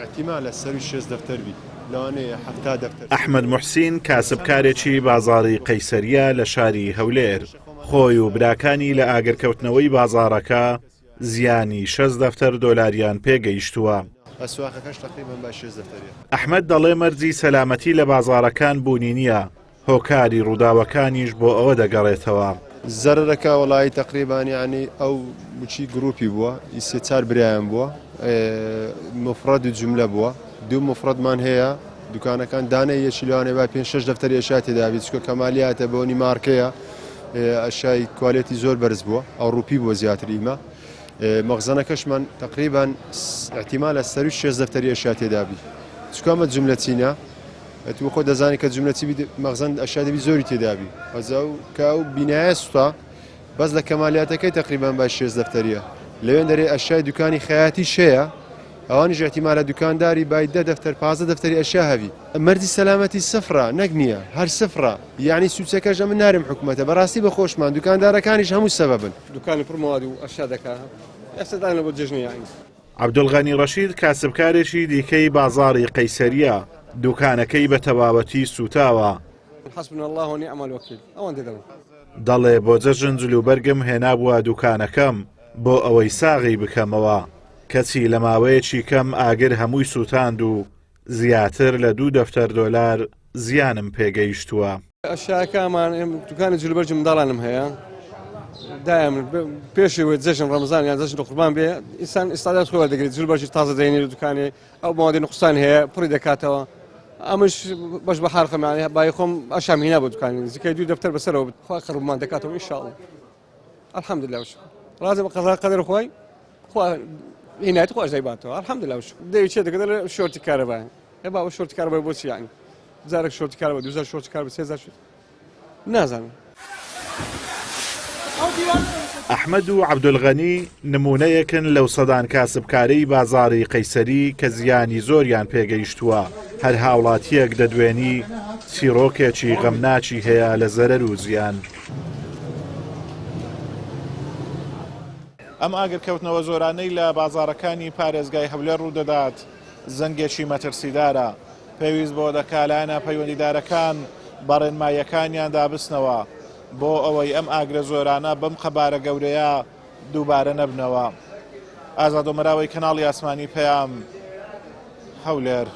ئیحتیمالە سەروی شێست دەفتەر بی لەوانەیە 70 دەفتەر. ئەحمەد موحسین کاسبکارێکی بازاڕی قەیسەرییە لە شاری هەولێر، خۆی و براکانی لە ئاگرکەوتنەوەی بازاڕەکە زیانی شەست دەفتەر دۆلاریان پێگەیشتووە. ئەسواقەکەش تەقریبەن بای شێست دەفتەریە. ئەحمەد دەڵێ مەرجی سەلامەتی لە بازاڕەکان بوونی نییە، هۆکاری ڕووداوەکانیش بۆ ئەوە دەگەڕێتەوە. زەرەرەکە وەڵایی تەقریبان یانی ئەو بچی گروپی بووە ئی سێ چار برایان بووە مفرەد و جوملە بووە دوو مفرەدمان هەیە دوکانەکان دانەی یەکی لەوانەیە با پێنج شەش دەفتەری ئەشیا تێدابی چونکە کەمالیاتە بۆنی مارکەیە ئەشای کوالێتی زۆر بەرز بووە ئەوڕوپی بووە زیاتر ئیمە مەخزەنەکەشمان تقریبان احتیمالە سەروی شێست دەفتەری ئەشیا تێدابی چونکە ئەمە جوملە چینە ئەتوو خۆت دەزانی کە جوملە چی بی مەخزەن ئەشیا دەبی زۆری تێدابی ئەجا و کە ئەو بینایە سوتا بەس لە کەمالیاتەکەی تقریبان بای شێست دەفتەریە لەوێن دەرێ ئەشیای دوکانی خەیاتیش هەیە ئەوانیش احتیمالە دوکانداری بای دە دەفتەر 15 دەفتەری ئەشیا هەبی مەرجی سەلامەتی سفرە نەک نییە هەر سفرە یعنی سوچەکەش ئەمن نارم حکومەتە بەڕاستی بە خۆشمان دوکاندارەکانیش هەموو سەبەبن. دوکانی پڕ مەواد و ئەشیا دەکا ئێستا دانە بۆ جەژنە یعنی. عەبدولغەنی ڕەشید کاسبکارێکی دیکەی بازاڕی قەیسەرییە، دوکانەکەی بە تەواوەتی سووتاوە. حسبنا اللە و نعم الوکیل ئەوەندە دەڵێم. دەڵێ بۆ جەژن جلوبەرگم هێنابووە دوکانەکەم بۆ ئەوەی ساغی بکەمەوە، کەچی لە ماوەیەکی کەم ئاگر هەمووی سووتاند و زیاتر لە دوو دەفتەر دۆلار زیانم پێگەیشتووە. ئەشیاکەمان دوکانی جلوبەرگی منداڵانم هەیە دایم پێشەوەی جەژن ڕەمزان یان جەژن قوربان بێ ئینسان ئیستادات خۆی وەردەگرێت جلوبەرگی تازە دەینێ لە دوکانێ ئەو مەوادی نقصان هەیە پڕی دەکاتەوە ئەمش بەش بە حال خەمانە بای خۆم ئەشام هینا بۆ دوکانی نزیکەی دوو دەفتەر بەسەرەوە خوا قەربمان دەکاتەوە ئینشاءاللە الحمدلله وشکر ڕازی بە قەزا قەدەر خوای خوا هینایەت خواش دەیباتەوە الحمدلله وشکر دەوی چێ دەکەن شۆرتی کارەبا ئێ بابە شۆرتی کارەبای بۆچی یعنی جارێک شۆرتی کارەبا دووجار شۆرتی کارەبا سێجار شۆرتی نازانم. ئەحمەد و عەبدولغەنی نموونەیەکن لەو سەدان کاسبکارەی بازاڕی قەیسەری کە زیانی زۆریان پێگەیشتووە، هەر هاوڵاتییەک دەدوێنی چیڕۆکێکی غەمناکی هەیە لە زەرەر و زیان. ئەم ئاگرکەوتنەوە زۆرانەی لە بازاڕەکانی پارێزگای هەولێر ڕوودەدات، زەنگێکی مەترسیدارە، پێویست بەوە دەکا لایەنە پەیوەندیدارەکان بە ڕێنماییەکانیاندا بچنەوە بۆ ئەوەی ئەم ئاگرە زۆرانە بەم قەبارە گەورەیە دووبارە نەبنەوە. ئازاد ئۆمەراوەی کەناڵی ئاسمانی پەیام، هەولێر.